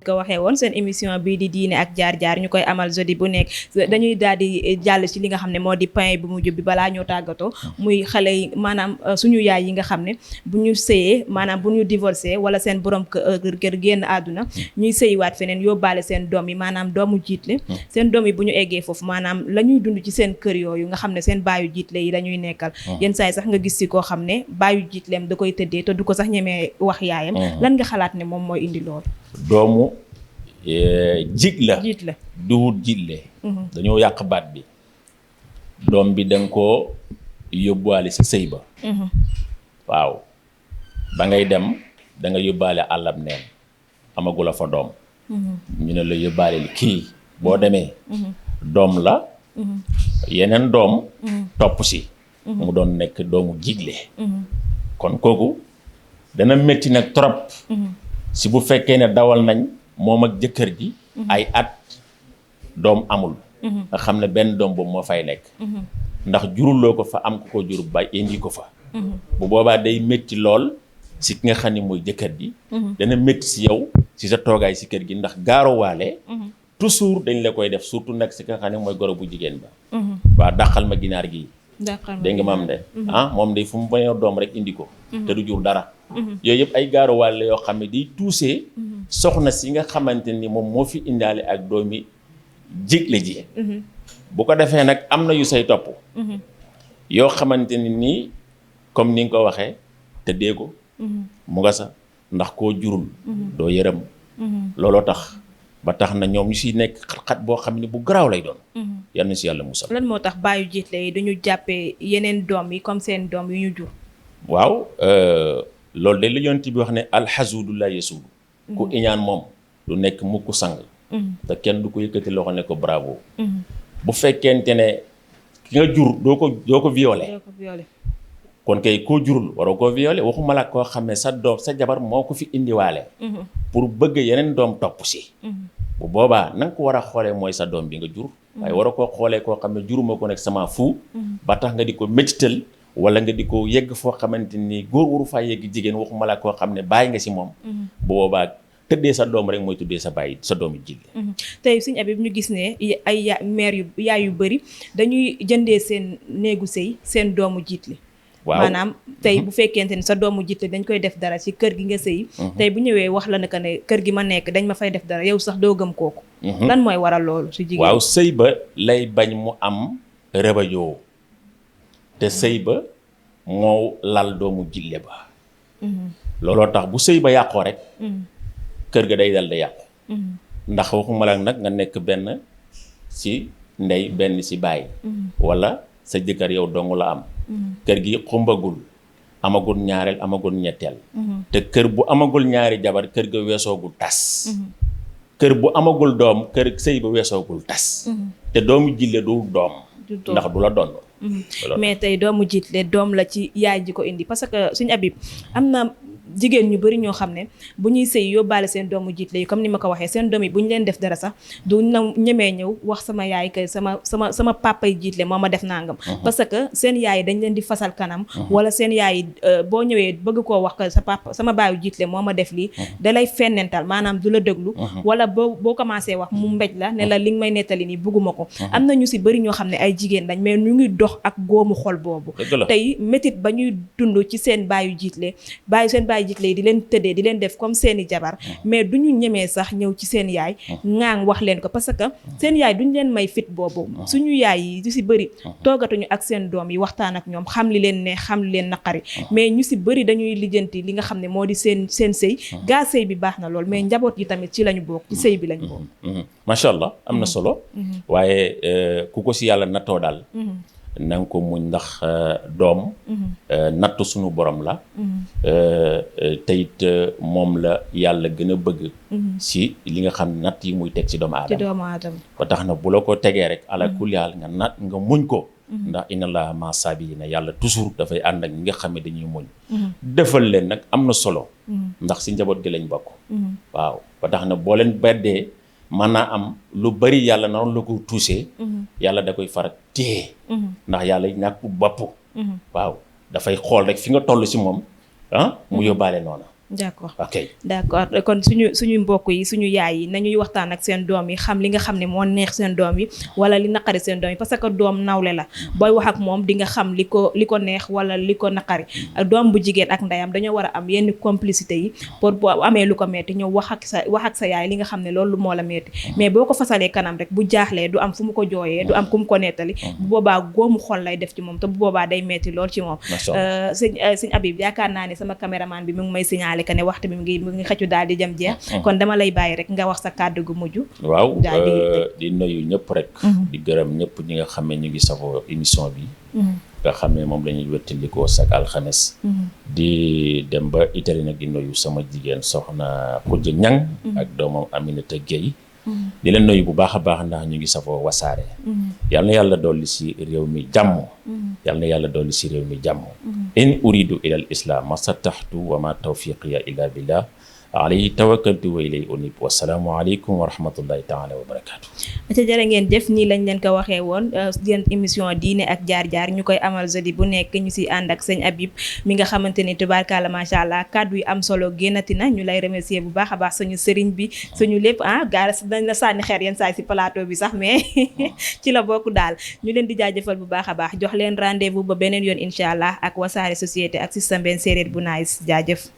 ko waxee woon seen émission bii di diine ak jaar-jaar ñu koy amal jeudi bu nekk dañuy daal di jàll ci li nga xam ne moo di point bu mujj bi balaa ñoo tàggatoo muy xale yi maanaam suñu yaay yi nga xam ne bu ñu sëyee maanaam bu ñu divorcé wala seen borom kër génn àdduna ñuy sëyiwaat feneen yóbbaale seen doom yi maanaam doomu jiitle seen doom yi bu ñu eggee foofu maanaam la ñuy dund ci seen kër yooyu nga xam ne seen baayu jiitle yi la ñuy nekkal yenn saa yi sax nga gis si koo xam ne baayu jiitleem da koy tëddee te du ko sax ñemee wax yaayam lan nga xalaat ne moom mooy indi loolu doomu jiit la duwut jiitle dañoo yàq baat bi doom bi danga koo yóbbuwaale sa sëy ba waaw ba ngay dem da nga yóbbaale àllab neen amagula fa doom ñu ne la yóbbaale li kii boo demee doom la yeneen doom topp si mu doon nekk doomu jiitle kon kooku dana métti nag trop si bu fekkee ne dawal nañ moom ak jëkkër ji ay at doom amul nga xam ne benn doom boobu moo fay nekk ndax juruloo ko fa am ko jur ba indi ko fa bu boobaa day métti lool si ki nga xam ne mooy jëkkër ji dana métti si yow si sa toogaay si kër gi ndax gaarowaale toujours dañ la koy def surtout nag si nga xam ne mooy goro bu jigéen ba waa dàqal ma ginaar gi dégg nga maam de moom day fu mu bañoo doom rek indi ko te du jur dara yooyu yëpp ay gaarowaale yoo xam ne di tuusee soxna si nga xamante ni moom moo fi indaale ak doomi jigle ji bu ko defee nag am na yu say topp yoo xamante ni nii comme ni nga ko waxee tëddee ko mu nga sa ndax koo jurul doo yërëm looloo tax ba tax na ñoom ñu si nekk xat-xat boo xam ne bu garaaw lay doon yal na si yàlla musal lan moo tax baayu jiitle yi duñu jàppee yeneen doom yi comme seen doom yu ñu jur waaw loolu de la yonent bi wax ne alxasuudu la yasuudu ku iñaan moom du nekk mukk sang te kenn du ko yëkkati loxo ne ko bravo bu fekkente ne ki nga jur doo ko violé kon kay koo jurul waroo koo violé waxuma la koo xam ne sa doom sa jabar moo ko fi indiwaale pour bëgg yeneen doom topp si bu boobaa na nga ko war a xoolee mooy sa doom bi nga jur waaye war a koo xoolee koo xam ne juruma ko nekk sama fu ba tax nga di ko métital wala nga di ko yegg foo xamante ni góor waru faa yegg jigéen waxuma la koo xam ne bàyyi nga si moom bu boobaa tëddee sa doom rek mooy tuddee sa bàyyi sa doomu jigéen tey Sëñ Habib ñu gis ne ay mère yaay yu bëri dañuy jëndee seen néegu sëy seen doomu jiitle waaw maanaam tey bu fekkente ni sa doomu jiitle dañ koy def dara ci kër gi nga sëy tey bu ñëwee wax la ne que ne kër gi ma nekk dañ ma fay def dara yow sax doo gëm kooku lan mooy waral loolu si jigéen waaw sëy ba lay bañ mu am rëbajoo te sëy ba moo lal doomu jiitle ba looloo tax bu sëy ba yàqoo rek kër ga day dal da yàqu ndax waxuma la nag nga nekk benn ci ndey benn ci baay wala sa jëkkër yow dong la am kër gi xumbagul amagul ñaareel amagul ñetteel te kër bu amagul ñaari jabar kër ga weesoogul tas kër bu amagul doom kër sëy ba weesoogul tas te doomu jille du doom ndax du la doon mais tey doomu jiitle doom la ci yaay ji ko indi parce que Sëñ Habib am na jigéen ñu bari ñoo xam ne bu ñuy sëy yóbbaale seen doomu jiitle yi comme ni ma ko waxee seen doom yi bu ñu leen def dara sax du na ñemee ñëw wax sama yaay que sama papa yi jiitle moo ma def nangam parce que seen yaay dañ leen di fasal kanam wala seen yaay boo ñëwee bëgg koo wax que sa papa sama baayu jiitle moo ma def lii da lay fennental maanaam du la déglu wala boo commencé wax mu mbéj la ne la li nga may nettali nii bugguma ko am na ñu si bëri ñoo xam ne ay jigéen lañ mais ñu ngi dox ak góomu xol boobu tey métit ba ñuy dund ci seen baayu jiitle seen baayu jiitle yi di leen tëddee di leen def comme seeni jabar mais du ñu ñemee sax ñëw ci seen yaay ŋaang wax leen ko parce que seen yaay duñ leen may fit boobu suñu yaay yi du si bëri toogatuñu ak seen doom yi waxtaan ak ñoom xam li leen neex xam li leen naqari mais ñu si bëri dañuy lijjanti li nga xam ne moo di seen sëy gaa sëy bi baax na lool mais njaboot yi tamit ci lañu bokk ci sëy bi lañu bokk macha allah am na solo waaye ku ko si yàlla nattoo daal na nga ko muñ ndax doom nattu suñu borom la te it moom la yàlla gën a bëgg si li nga xam natt yi muy teg si doomu aadama ba tax na bu la ko tegee rek ala kulli haal nga muñ ko ndax inna allaha ma saabiriina yàlla toujours dafay ànd ak ñi nga xam ne dañuy muñ defal leen nag am na solo ndax si njaboot gi lañ bokk waaw ba tax na boo leen beddee mën naa am lu bari yàlla naroon la ko touché yàlla da koy faral téye ndax yàlla ñàkk bopp waaw dafay xool rek fi nga toll si moom mu yóbbaale noona d'accord ok d'accord kon suñu mbokk yi suñu yaay yi nañuy waxtaan ak seen doom yi xam li nga xam ne moo neex seen doom yi wala li naqari seen doom yi parce que doom nawle la booy wax ak moom di nga xam li ko neex wala li ko naqari doom bu jigéen ak ndeyam dañoo war a am yenn complicité yi pour boo amee lu ko metti ñëw wax ak sa yaay li nga xam ne loolu moo la metti mais boo ko fasalee kanam rek bu jaaxlee du am fu mu ko jooyee du am ku mu ko nettali bu boobaa góomu xol lay def ci moom te bu boobaa day metti lool ci moom sëñ Habib yaakaar naa ne sama caméraman bi mu ngi may signaler que ne waxtu bi mu ngi xëccu daal di jëm jeex kon dama lay bàyyi rek nga wax sa kàddu gu mujj waaw di nuyu ñëpp rek di gërëm ñëpp ñi nga xam ne ñu ngi safoo émission bi nga xam ne moom la ñuy wettalikoo sak alxames di dem ba Italie nag di nuyu sama jigéen soxna Khoudia Niang ak doomam Aminata Gueye di leen nuyu bu baax a baax ndax ñu ngi safoo Wassare yal na yàlla dolli si réew mi jàmm yal na yàlla dolli si réew mi jàmm in uridu ila al islam masataxtu wa ma tawfiqiya illa billah alayhi tawakkaltu wa ilayhi unib wasalaamu aleykum wa rahmatullahi taala wa barakatu ca jërë ngeen jëf nii lañ leen ko waxee woon seen émission diine ak jaar-jaar ñu koy amal jeudi bu nekk ñu si ànd ak sëñ Habib mi nga xamante ni tubaarkàlla macha allah kàddu yu am solo génnati na ñu lay remercier bu baax a baax suñu sëriñ bi suñu lépp gaara dañ la sànni xeer yenn saa si plateau bi sax mais ci la bokk daal ñu leen di jaajëfal bu baax a baax jox leen rendez-vous ba beneen yoon incha allah ak Wassare société ak système benn séeréer bu nice jaajëf